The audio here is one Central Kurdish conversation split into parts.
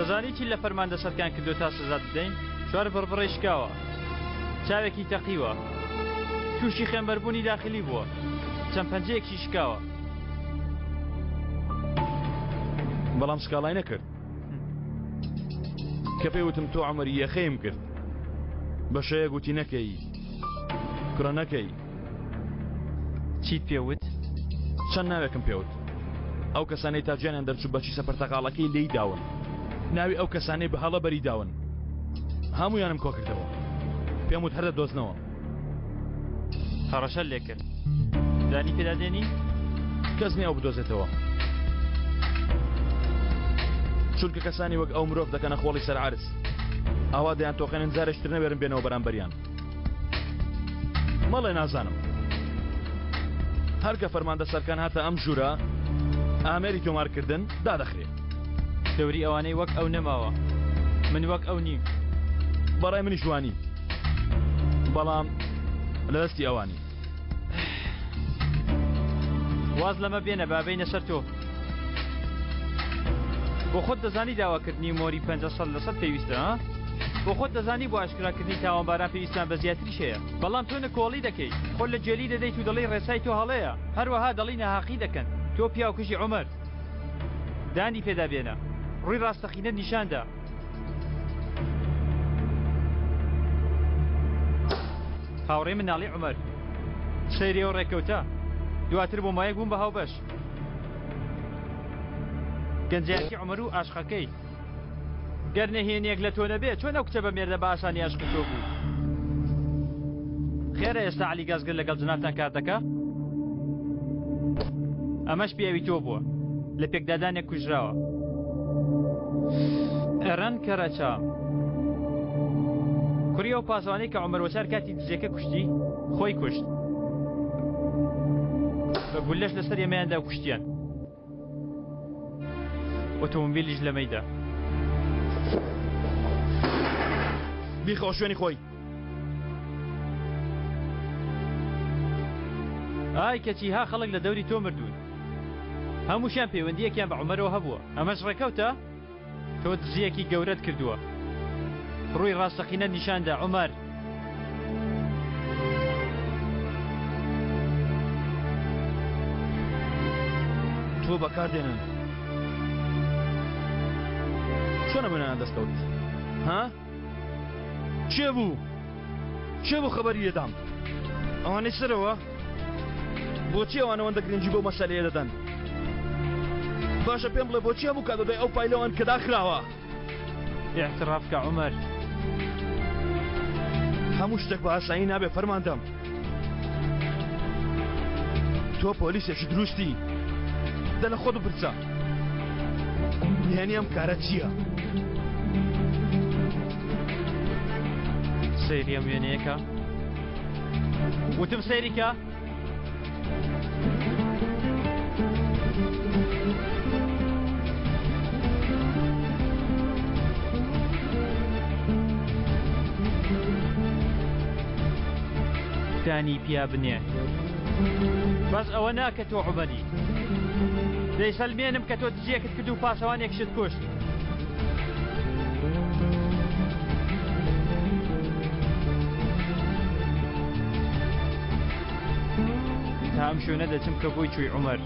دەزانی چی لە فەرماندە سەرکان کردو تا سزات بدەین؟ چوار بڕبڕەی شکاوە، چاوێکی تەقیوە، تووشی خوێنبەربوونی داخلی بووە، چەند پەنجەیەکیشی شکاوە. بەڵام سکاڵای نەکرد. کە پێی وتم تۆ عومەری یەخەیم کرد. بە شەیە گوتی نەکەی، کوڕە نەکەی. چیت پێ وت؟ چەند ناوێکم پێ وت. ئەو کەسانەی تا گیانیان دەرچوو بە کیسە پرتەقاڵەکەی لێی داون. ناوی ئەو کەسانەی بە هەڵە بەری داون. هەموویانم کۆکردەوە. پێم وت هەر دەدۆزنەوە. هەڕەشەت لێ کرد. دانی پێدا دێنی؟ کەس نییە ئەو بدۆزێتەوە. چونکە کەسانی وەک ئەو مرۆڤ دەکەنە خۆڵی سەر عەرز. ئاوا دەیان تۆقێنن جارێکی تر نەوێرن بێنەوە بەرامبەریان. مەڵێ نازانم. هەر کە فەرماندە سەرکان هاتە ئەم ژوورە، ئامێری تۆمارکردن دادەخرێ. دەوری ئەوانەی وەک ئەو نەماوە. من وەک ئەو نیم. بەڕای منیش وانی. بەڵام لە دەستی ئەوانی. واز لەمە بێنە با بێینە سەر تۆ. بۆ خۆت دەزانی داواکردنی مۆری 500% پێویستە ها؟ بۆ خۆت دەزانی بۆ ئاشکراکردنی تاوانباران پێویستمان بە زیاتریش هەیە بەڵام تۆ نکۆڵی دەکەیت خۆت لە گێلی دەدەیت و دەڵێی ڕێسای تۆ هەڵەیە هەروەها دەڵێی ناهەقی دەکەن تۆ پیاوکوژی عومەر دانی پێدا بێنە ڕووی ڕاستەقینەت نیشاندا. هاوڕێی مناڵی عومەر سەیری ئەو ڕێکەوتە دواتر بۆ مایەک بووم بە هاوبەش گەنجایەتی عومەر و ئاشقەکەی گەر نهێنیەک لە تۆ نەبێ چۆن ئەو کچە بە مێردە بە ئاسانی ئاشقی تۆ بوو خێرە ئێستا عەلی گازگر لەگەڵ جنابتان کار دەکا ئەمەش پیاوی تۆ بووە لە پێکدادانێک کوژراوە ئەرەن کەرەچە کوڕی ئەو پاسەوانەی کە عومەر وەچار کاتی دزیەکە کوشتی خۆی کوشت بە گولەش لەسەر ئێمەیاندا کوشتیان ئۆتۆمبیلیش لەمەیدا بیخەوە شوێنی خۆی. ئای کەچی ها خەڵک لە دەوری تۆ مردوون هەمووشیان پەیوەندیەکیان بە عومەرەوە هەبووە ئەمەش ڕێکەوتە تۆ دزیەکی گەورەت کردووە ڕووی ڕاستەقینە نیشاندا عومەر تۆ بەکاردێنن چۆن ئەمە دەستکەوت ها؟ کێ بوو؟ کێ بوو خەبەری لێدام؟ ئەوانەی سەرەوە؟ بۆچی ئەوان ئەوەندە گرنگی بەو مەسەلەیە دەدەن؟ باشە پێم بڵێ بۆچی هەموو کات بەدوای ئەو فایلەوەن کە داخراوە؟ اعتراف کە عومەر. هەموو شتێک بە ئاسایی نابێ فەرماندەم. تۆ پۆلیسێکی دروستی دە لە خۆت بپرسە نهێنی ئەم کارە چییە؟ سەیری ئەم وێنەیەکە وتم سەیری کە دانی پیا بنێ بەس ئەوە نا کە تۆ عومەری دەیسەلمێنم کە تۆ دزیەکت کرد و پاسەوانێکشت کوشت تا ئەم شوێنە دەچم کە بۆی چووی عومەر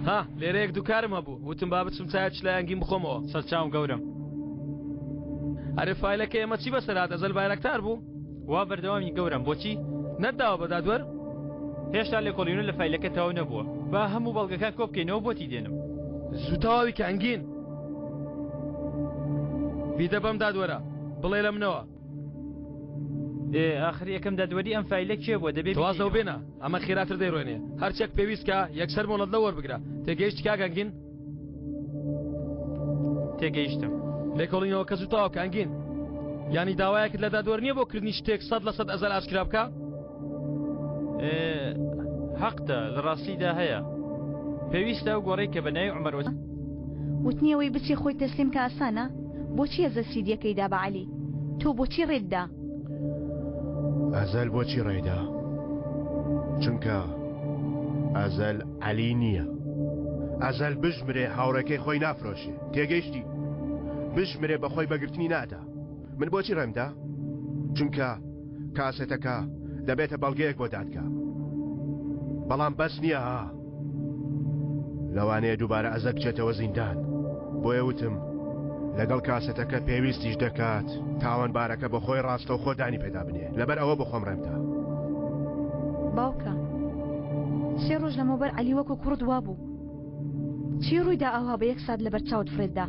ها لێرە یەک دووکارم هەبوو وتم با بچم چایە چلایەنگیم بخۆمەوە. سەرچاوم گەورەم. ئەرێ فایلەکەی ئێمە چی بەسەر هات ئەزەل بایرەکتار بوو؟ وا بەردەوامی گەورەم بۆچی؟ نەتداوە بە دادوەر؟ هێشتا لێکۆڵینەوە لە فایلەکە تەواو نەبووە با هەموو بەڵگەکان کۆبکەینەوە بۆتی دێنم. زوو تەواوی کە ئەنگین. بیدە بەم دادوەرە بڵێ لە منەوە. ئێ ئاخر یەکەم دادوەری ئەم فایلە کێ بووە دەبێ تۆ واز لەو بێنە ئەمە خێراتر دەیڕۆێنێ هەرچێک پێویست کە یەکسەر مۆڵەت لەو وەربگرە تێگەیشتی کاک ئەنگین؟ تێگەیشتم. لێکۆڵینەوەکە زوو تەواو کە ئەنگین. یانی داوایەکت لە دادوەر نییە بۆ کردنی شتێک 100% ئەزەل ئاشکرا بکا؟ هەقتە لە ڕاستیدا هەیە. پێویستە ئەو گۆڕەی کە بە ناوی عومەر وەس. وتنی ئەوەی بچێ خۆی تەسلیم کە ئاسانە؟ بۆچی ئەزەل سیدیەکەی دا بە عەلی؟ تۆ بۆچی ڕێت دا؟ ئەزەل بۆچی ڕێی دا؟ چونکە ئەزەل عەلی نییە. ئەزەل بشمرێ هاوڕێکەی خۆی نافرۆشێ. تێگەیشتی؟ بشمرێ بە خۆی بەگرتنی نادا. من بۆچی ڕێم دا؟ چونکە کاسێتەکە دەبێتە بەڵگەیەک بۆ دادگا. بەڵام بەس نییە ها. لەوانەیە دووبارە ئەزەل بچێتەوە زیندان. بۆیە وتم لەگەڵ کاسێتەکە پێویستیش دەکات تاوانبارەکە بە خۆی ڕاستەوخۆ دانی پێدا بنێ. لەبەر ئەوە بۆ خۆم ڕێم دا. باوکە سێ ڕۆژ لەمەوبەر عەلی وەکو کوڕت وابوو. چی ڕوویدا ئاوها بە یەک سات لەبەر چاوت فڕێت دا؟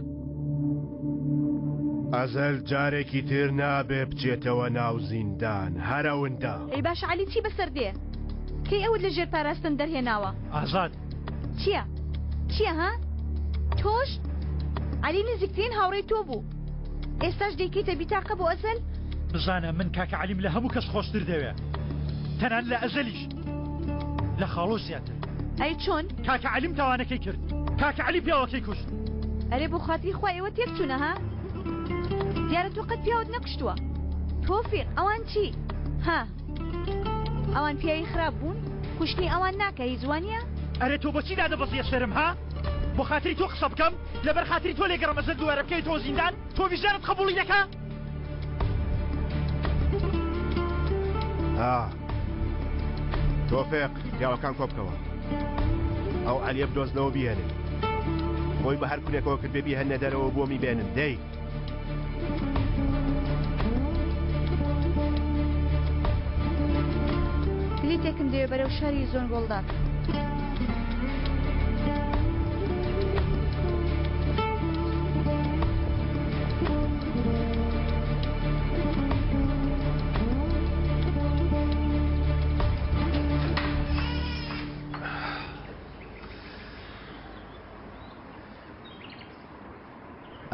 ئەزەل جارێکی تر نابێ بچێتەوە ناو زیندان هەر ئەوندە. ئەی باشە عەلی چی بەسەر دێ؟ کەی ئەوت لە ژێر پاراستن دەرهێناوە؟ ئازاد. چیە؟ چیە ها؟ تۆش؟ عەلی نزیکترین هاوڕێی تۆ بوو ئێستاش دەیکەیتە بیتاقە بۆ ئەزەل؟ بزانە من کاکە عەلیم لە هەموو کەس خۆشتر دەوێ تەنانەت لە ئەزەلیش لە خاڵۆش زیاتر. ئەی چۆن؟ کاکە عەلیم تاوانەکەی کرد کاکە عەلی پیاوەکەی کوشت. ئەرێ بۆ خاتری خوا ئێوە تێک چوونە ها؟ دیارە تۆ قەت پیاوت نەکوشتووە. تۆفیق ئەوان چی؟ ها ئەوان پیاوی خراپ بوون؟ کوشتنی ئەوان ناکا هیچ وانیە؟ ئەرێ تۆ بۆچی دادەبەزیە سەرم ها؟ بۆ خاتری تۆ قسە بکەم؟ لەبەر خاتری تۆ لێگەڕم ئەزەل دووارە بکەویتەوە زیندان؟ تۆ ویژدانت قبوڵی دەکا؟ ها تۆفێق پیاوەکان کۆ بکەوە ئەو عەلیە بدۆزنەوە بیهێنن خۆی بە هەر کونێکەوە کردبێ بیهێنە دەرەوە بۆمی بێنن دەی بلیتێکم دەوێ بەرەو شاری زۆنگۆڵداک.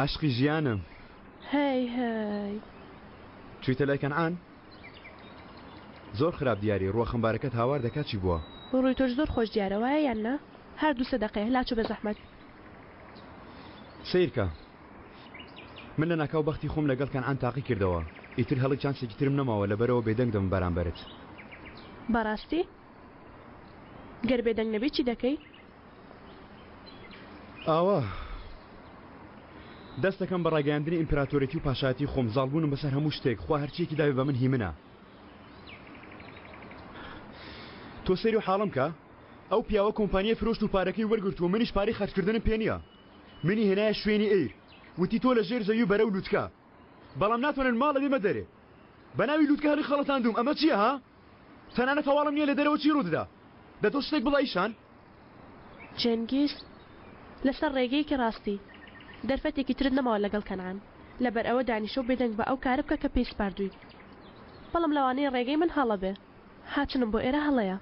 عەشقی ژیانم. هەی هەی. چویتە لای کەنعان؟ زۆر خراپ دیاری، ڕووە خەمبارەکەت هاوار دەکا چی بووە؟ ڕووی تۆش زۆر خۆش دیارە وایە یان نا؟ هەر دوو سێ دەقەیە لاچۆ بێزەحمەت. سەیرکە من لەناکاو بەختی خۆم لەگەڵ کەنعان تاقی کردەوە ئیتر هەڵی چانسێکی ترم نەماوە لەبەرئەوە بێدەنگ دەبم بەرامبەرت. بەڕاستی؟ گەر بێدەنگ نەبی چی دەکەی؟ ئاوا دەست دەکەم بە ڕاگەیاندنی ئیمپراتۆرێتی و پاشایەتی خۆم، زاڵبوونم بەسەر هەموو شتێک، خوا هەرچییەکی دابێ بە من هی منە. تۆ سەیری و حاڵم کە، ئەو پیاوە کۆمپانیای فرۆشت و پارەکەی وەرگرت و منیش پارەی خەرجکردنم پێ نییە. منی هێنایە شوێنی ئەیر، وتی تۆ لە ژێر زەوی و بەرەو لوتکە. بەڵام ناتوانن ماڵە بێمە دەرێ. بە ناوی لوتکە هەڵی خەڵەتاندووم، ئەمە چییە ها؟ تەنانەت هەواڵم نییە لە دەرەوە چی ڕوودەدا. دە تۆ شتێک بڵێ ئیشان؟ جەنگیز، لەسەر ڕێگەیەکی ڕاستی. دەرفەتێکی ترت نەماوە لەگەڵ کەنعان. لەبەر ئەوە دانیشە و بێدەنگ بە ئەو کارە بکە کە پێی سپاردووی. بەڵام لەوانەیە ڕێگەی من هەڵە بێ. هاتنم بۆ ئێرە هەڵەیە.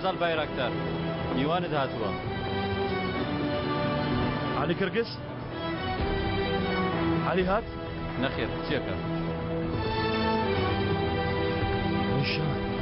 ئازال بایراکتار میوانت هاتووە. عەلی کرگز؟ عەلی هات؟ نەخێر کچێکە. نیشان.